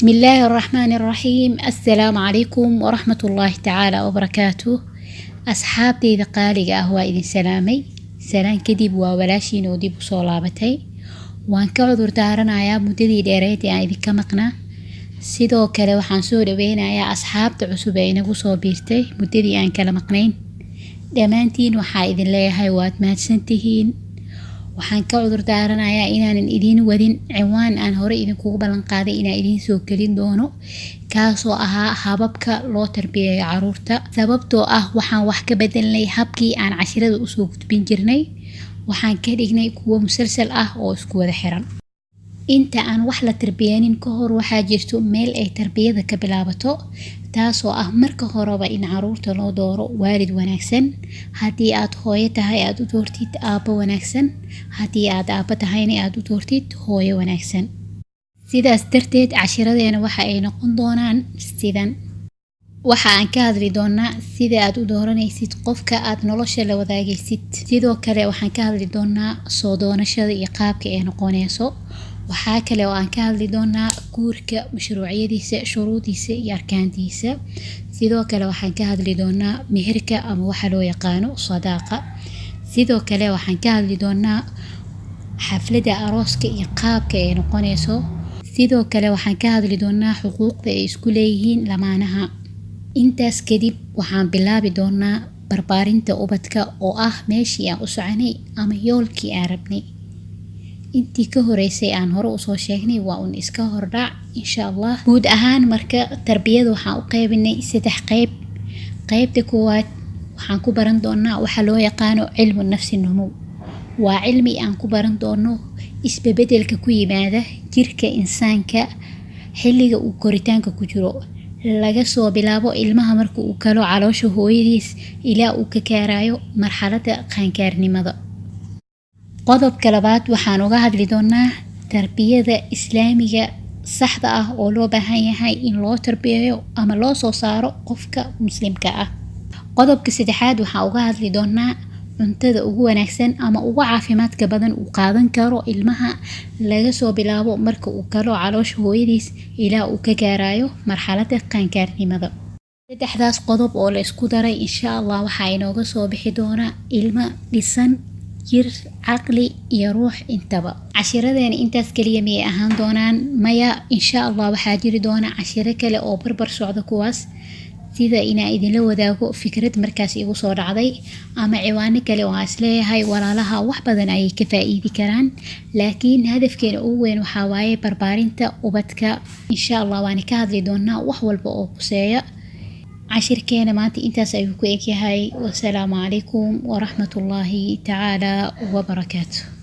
بسم الله الرحمن الرحيم. السلام عليكم ورحمة الله تعالى وبركاته. Asxaabteyda qaaliga ah, waa idin salaamay. Salaan kadib, waa walaashiin oo dib usoo laabatay. Waan ka cudur daaranayaa muddadii dheereed ee aan idinka maqnaa. Sidoo kale waxaan soo dhaweynayaa asxaabta cusub ee inagu soo biirtay muddadii aan kala maqnayn. Dhammaantiin waxaa idin leeyahay waad mahadsantihiin. Waxaan ka cudur daaranayaa inaanan idiin wadin ciwaan aan hore idinkugu ballan qaaday inaan idiin soo gelin doono, kaasoo ahaa hababka loo tarbiyeeyo caruurta, sababtoo ah waxaan wax ka bedelnay habkii aan cashirada usoo gudbin jirnay. Waxaan ka dhignay kuwo musalsal ah oo isku wada xiran. Inta aan wax la tarbiyeenin ka hor, waxaa jirto meel ay tarbiyada ka bilaabato, taasoo ah marka horeba in caruurta loo dooro waalid wanaagsan. Haddii aad hooyo tahay, aad u doortid aabbo wanaagsan. Haddii aad aabbo tahayna, aad u doortid hooyo wanaagsan. Sidaas darteed, cashiradeena waxa ay noqon doonaan sidan: waxa aan ka hadli doonaa sida aad u dooranaysid qofka aad nolosha la wadaagaysid. Sidoo kale waxaan ka hadli doonaa soo doonashada iyo qaabka ay noqonayso. Waxaa kale oo aan ka hadli doonaa guurka, mashruucyadiisa, shuruudiisa iyo arkaantiisa. Sidoo kale waxaan ka hadli doonaa meherka ama waxa loo yaqaano sadaaqa. Sidoo kale waxaan ka hadli doonaa xafladda arooska iyo qaabka ay noqonayso. Sidoo kale waxaan ka hadli doonaa xuquuqda ay isku leeyihiin lamaanaha. Intaas kadib waxaan bilaabi doonaa barbaarinta ubadka, oo ah meeshii aan u soconay ama yoolkii aan rabnay. Intii ka horeysay aan hore usoo sheegnay waa un iska hordhac, insha Allah. Guud ahaan marka tarbiyada waxaan u qeybinay saddex qeyb. Qeybta koowaad waxaan ku baran doonaa waxa loo yaqaano cilmu nafsi numuw. Waa cilmi aan ku baran doono isbebedelka ku yimaada jirka insaanka xilliga uu koritaanka ku jiro, laga soo bilaabo ilmaha marka uu galo caloosha hooyadiis ilaa uu ka gaarayo marxaladda qaangaarnimada. Qodobka labaad waxaan uga hadli doonaa tarbiyada Islaamiga saxda ah oo loo baahan yahay in loo tarbiyeeyo ama loo soo saaro qofka Muslimka ah. Qodobka saddexaad waxaan uga hadli doonaa cuntada ugu wanaagsan ama ugu caafimaadka badan uu qaadan karo ilmaha, laga soo bilaabo marka uu galo caloosha hooyadiis ilaa uu ka gaarayo marxaladda qaangaarnimada. Saddexdaas qodob oo la isku daray, insha Allah, waxaa inooga soo bixi doona ilmo dhisan jir, caqli iyo ruux intaba. Cashiradeena intaas kaliya miyay ahaan doonaan? Maya, insha Allah waxaa jiri doona cashiro kale oo barbar socda kuwaas, sida inaa idinla wadaago fikrad markaas igu soo dhacday ama ciwaano kale oo aan isleeyahay walaalaha wax badan ayay ka faa'iidi karaan. Laakiin hadafkeena ugu weyn waxaa waaye barbaarinta ubadka. Insha Allah waana ka hadli doonaa wax walba oo quseeya. Cashirkeena maanta intaas ayuu ku egyahay. Wasalaamu calaykum waraxmatullaahi tacaala wabarakaatu.